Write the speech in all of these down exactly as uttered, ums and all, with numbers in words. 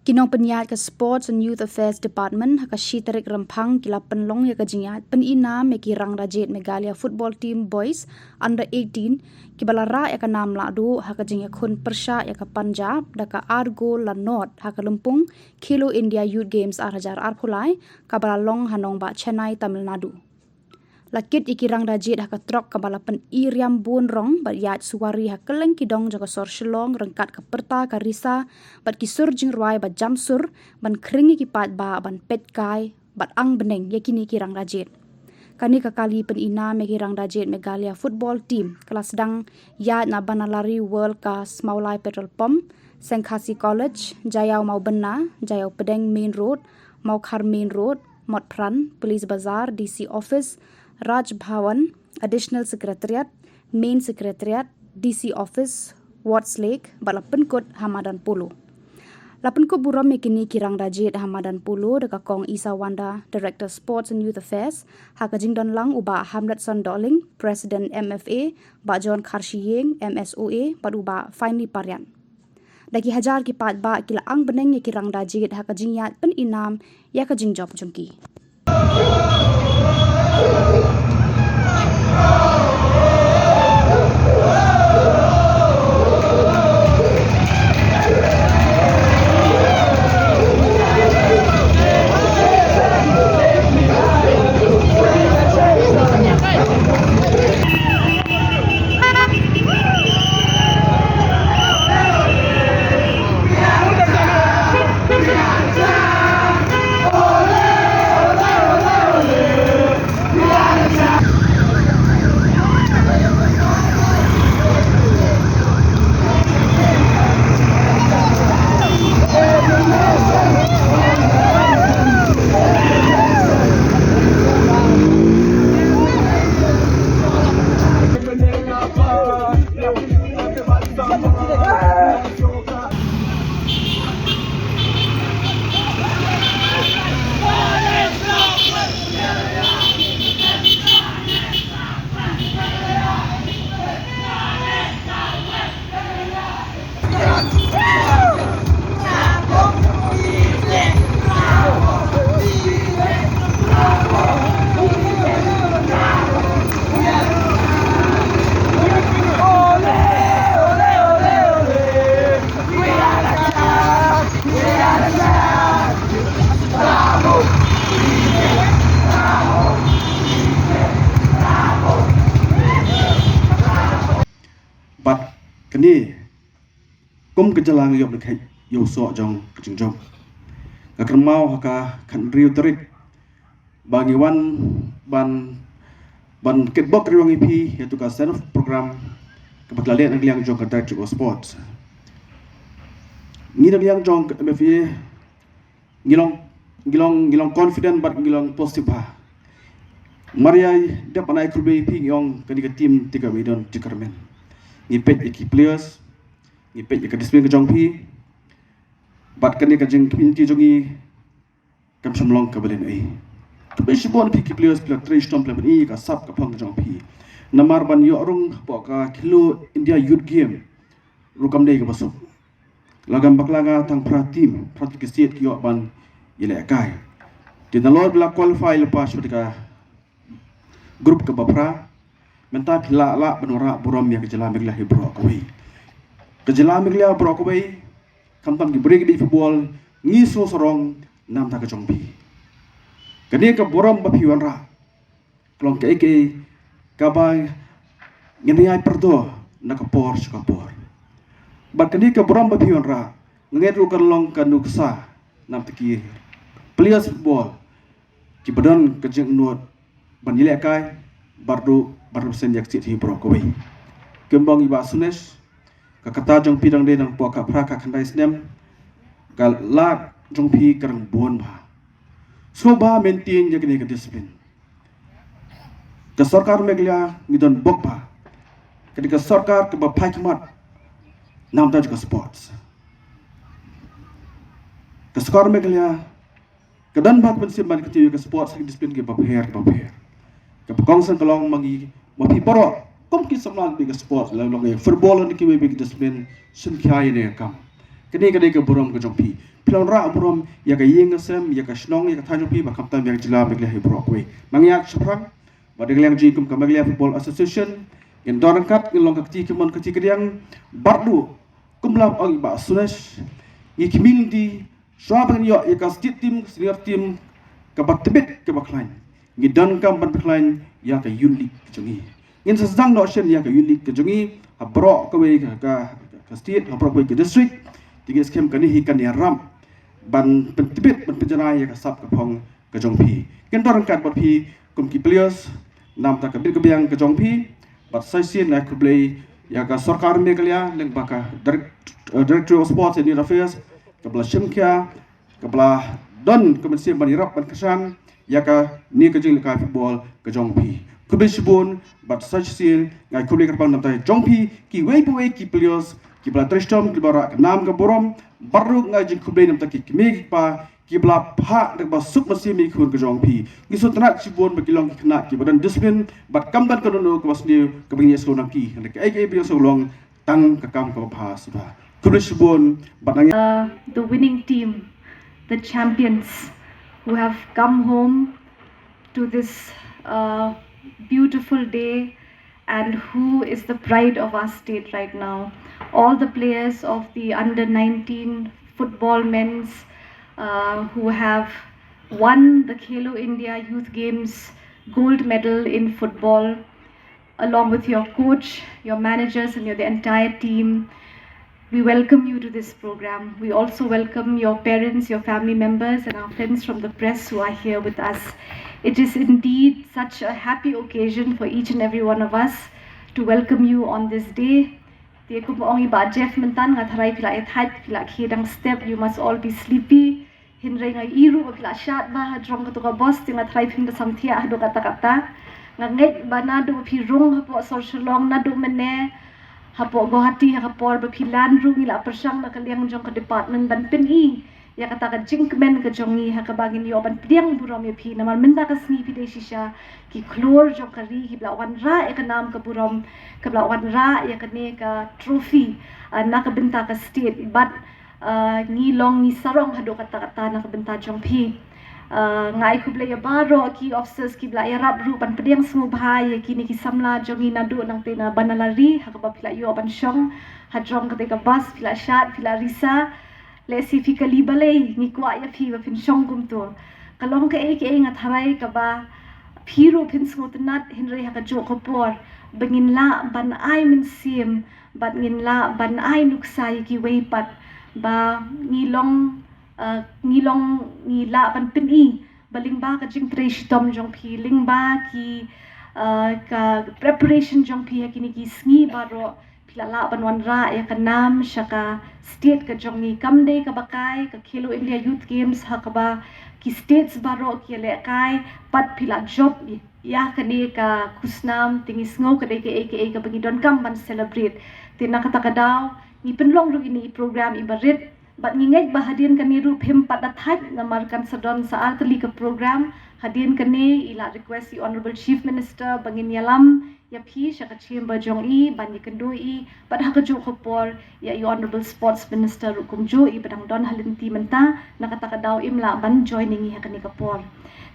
Ki nongpynïaid ka Sports and Youth Affairs Department ha ka shi tarik Rymphang ki la pynlong ïa ka jingïaid pynïaid nam ïa ki Rangdajied Meghalaya Football Team Boys under eighteen kiba la rah ïa ka nam lahduh ha ka jingïakhun pyrshah ïa ka Punjab da ka ar gol la nod ha ka lympung Khelo India Youth Games ar hajar arphew lai kaba la long ha nongbah Chennai, Tamil Nadu. La kit ïa ki Rangdajied ha ka trok kaba la pyn-i riam bun rong bad ïaid suwari ha kylleng ki dong jong ka sor Shillong ryngkat ka pyrta ka risa bad ki sur jingrwai ba jam sur ban khring ïa ki paidbah ban peit kai bad ang bneng ïa kine ki Rangdajied. Kane ka kali pynïaid nam ïa ki Rangdajied Meghalaya Football Team ka la sdang ïaid na Banalari World Gas Mawlai Petrol Pump, Sengkhasi College, Jaïaw Mawbynna, Jaïaw Pdeng Main Road, Mawkhar Main Road, Motphran, Police Bazar, D C Office, Raj Bhawan, Additional Secretariat, Main Secretariat, D C Office, Wards Lake, bad la pynkut ha madan polo. La pynkup burom ïa kine ki Rangdajied ha madan polo da ka Kong Isa Wanda, Director Sports and Youth Affairs, ha ka jingdon lang u Bah Hamletson Dohling, President M F A, Bah John Kharshiing, M S O A, bad u Bah Finely Pariat. Da ki hajar ki paidbah ki la ang bneng ïa ki Rangdajied ha ka jingïaid pynïaid nam ïa ka jingjop jong ki. Bad kane kum ka jylla ngi ïoh lehkai ïa u soh jong ka jingjop. Nga kynmaw ha ka khathynriew tarik ba ngi wan ban ban kitbok ïa ngi phi ïa tu ka send off program kaba ka la leh na ka liang jong ka Directorate of Sports. Ngi na ka liang jong ka M F A ngi long ngi long ngi long confident bad ngi long positive bha. Mar ïa dep ban ai khublei phi ngi ong kane ka team te kaba don jingkyrmen. Ngi peit ïa ki players, ngi peit ïa ka discipline ka jong phi. Bad kane ka jingkyrmen jong ngi kam shym long kaba lyngngoh. Khublei shibun phi ki players phi la trei shitom phi la pyni ïa ka sap ka phong ka jong phi. Namar ban ïoh rung hapoh ka Khelo India Youth Game ruh kam dei kaba suk. La kam bakla nga tang phra team, phra team ki state ki ïoh ban ïalehkai. Te nalor ba la qualify lypa sha ka group kaba phra, mynta phi lah lah ban wanrah burom ïa ka jylla Meghalaya hi baroh kawei. Ka jylla Meghalaya baroh kawei, khamtam ki briew ki bieit football, ngi sngewsarong namar ka jong phi. Kane ka burom ba phi wanrah ka long kaei kaei kaba ngin ïai pyrto na ka por sha ka por. Bad kane ka burom ba phi wanrah, nga ngeit ruh kan long ka nuksa namar ki players football kiba don ka jingangnud ban ïalehkai bad ruh ban represent ïa ka state hi baroh kawei. Kumba ong i Bah Sunesh, ka kata jong phi dang dei nanghapoh ka phra ka khyndai snem, ka lad jong phi ka dang bun bha. Sngewbha maintain ïa kane ka discipline. Ka sorkar Meghalaya ngi don bok bha. Kane ka sorkar kaba phai khmat namar ka sports. Ka sorkar Meghalaya ka don bha ka mynsiem ban kyntiew ïa ka sports ha ki discipline kiba pher ba pher. Kaba kongsan ka long ma ngi ma phi baroh kum ki samla kiba ïa ka sports, la long ïa football ne kiwei kiwei ki discipline, shim khia ïa kane ka kam. Kane ka dei ka burom ka jong phi. Phi la wanrah burom ïa ka ïing ka sem, ïa ka shnong, ïa ka thaiñ jong phi, bad khamtam ïa ka jylla Meghalaya hi baroh kawei. Nang ïaid shaphrang bad ïa ka liang jong i kum ka Meghalaya Football Association, ngin don ryngkat, ngin long ka kti kamon kti kadiang. Bad ruh, kum la ong i Bah Sunesh, ngi khmih lynti, shuwa ba ngin ïoh ïa ka state team, ka senior team, kaba tbit kaba khlaiñ, ngi donkam ban pynkhlaiñ ïa ka Youth League ka jong ngi. Ngin sa sdang noh shen ïa ka Youth League ka jong ngi ha baroh kawei ka, ka, ka state, ha baroh kawei ka district. Te ngi skhem kane hi kan ïarap ban pyntbit, ban pynjanai ïa ka sap ka phong ka jong phi. Ngin don ryngkat bad phi kum ki players namar ka bit ka biang ka jong phi. Bad sa shisien nga ai khublei ïa ka sorkar Meghalaya lyngba ka direct, uh, Directorate of Sports and Youth Affairs, kaba la shim khia, kaba la don ka mynsiem ban ïarap ban kyrshan ïa kane ka jinglehkai football ka jong phi. Khublei shibun, bad sa shisien nga ai khublei kyrpang namar jong phi kiwei pa wei ki players kiba la trei shitom, kiba la rah ka nam ka burom. Bad ruh nga ai jingkhublei namar ki kmie ki kpa kiba la phah da kaba suk mynsiem ïa ki khun ka jong phi. Ngi sngewtynnat shibun ba ki long ki khynnah kiba don discipline, bad kam don kano kano kaba sniew kaba ngi ïohsngew na ki. Hynrei kaei kaei ba ïohsngew long tang ka kam kaba bha shuh. Khublei shibun, bad nang Uh, the winning team, the champions, who have come home to this uh, beautiful day and who is the pride of our state right now. All the players of the under nineteen football men's uh, who have won the Khelo India Youth Games gold medal in football, along with your coach, your managers, and your, the entire team. We welcome you to this program. We also welcome your parents, your family members, and our friends from the press who are here with us. It is indeed such a happy occasion for each and every one of us to welcome you on this day. Te kum ba ong i Bah Jeff mynta, nga tharai phi la ïathied, phi la khie dang step, you must all be sleepy. Hynrei nga ïohi ruh ba phi la shad bha hajrong kato ka bos, te nga tharai phim da samthiah haduh katta katta. Nga ngeit ba naduh ba phi rung hapoh sor Shillong, naduh mynne hapoh Guwahati, ha ka por ba phi land ruh ngi la pyrshang na ka liang jong ka department ban pyni ïa kata ka jingkmen ka jong ngi, ha kaba ngin ïoh ban pdiang burom ïa phi. Namar mynta ka sngi phi dei shisha ki khlur jong ka ri kiba la wanrah ïa ka nam ka burom, kaba la wanrah ïa kane ka trophy, ah, na ka bynta ka state. Bad uh, ngi long ngi sarong haduh katta katta na ka bynta jong phi. Uh, nga ai khublei ïa baroh ki officers kiba la ïarap ruh ban pdiang sngewbha ïa kine ki samla jong ngi naduh nangta na Banalari, ha kaba phi la ïoh ban shong hajrong kata ka bus, phi la shad, phi la risa. Lehse phi kali balei, ngi kwah ïa phi ba phin shong kumto. Ka long kaei kaei nga tharai kaba phi ruh phin sngewtynnat, hynrei ha kajuh ka por ba ngin lah ban ai mynsiem bad ngin lah ban ai nuksa ïa kiwei pat ba ngi long, uh, ngi long, ngi lah ban pyni ba lyngba ka jingtrei shitom jong phi, lyngba ki, uh, ka preparation jong phi ha kine ki sngi baroh, phi la lah ban wanrah ïa ka nam sha ka state ka jong ngi. Kam dei kaba kai ka Khelo India Youth Games ha kaba ki states baroh ki ïalehkai, pat phi la jop ïa kane ka khusnam, te ngi sngew ka dei kaei kaei kaba ngi donkam ban celebrate. Te na kata ka daw ngi pynlong ruh ine i program iba rit, bad ngi ngeit ba hadien kane ruh phim pat da thait, namar kan sa don sa ar tylli ka program. Hadien kane i la request i Honourable Chief Minister ba ngin ïalam ïa phi sha ka chamber jong i ban ïakynduh ïa i, bad ha kajuh ka por ïa i Honourable Sports Minister ruh kumjuh, iba dang don ha lynti mynta, na kata ka daw im lah ban join ïa ngi ha kane ka por.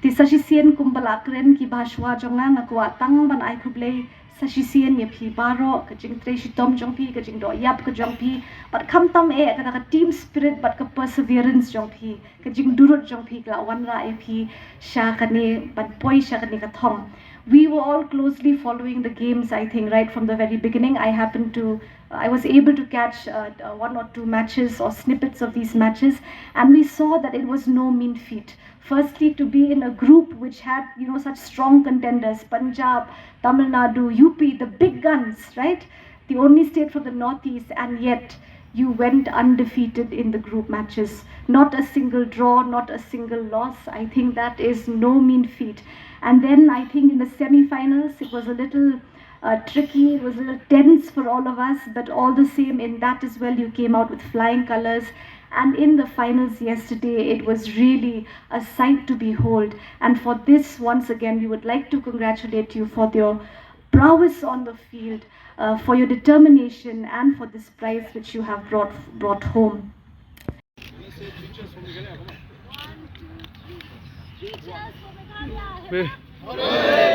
Te sa shisien kumba la kren ki bhashuwa jong nga, nga kwah tang ban ai khublei sa shisien ïa phi baroh, ka jingtrei shitom jong phi, ka jingdoh ïap ka jong phi, bad khamtam eh kata ka team spirit bad ka perseverance jong phi, ka jingdurut jong phi ka la wanrah ïa phi sha kane ban poi sha kane ka thong. We were all closely following the games, I think, right from the very beginning. I happened to, I was able to catch uh, uh, one or two matches or snippets of these matches, and we saw that it was no mean feat. Firstly, to be in a group which had, you know, such strong contenders, Punjab, Tamil Nadu, U P, the big guns, right? The only state from the Northeast, and yet you went undefeated in the group matches. Not a single draw, not a single loss. I think that is no mean feat. And then I think in the semi-finals, it was a little uh, tricky, it was a little tense for all of us, but all the same, in that as well, you came out with flying colors. And in the finals yesterday, it was really a sight to behold. And for this, once again, we would like to congratulate you for your prowess on the field, uh, for your determination, and for this prize which you have brought, brought home. Be.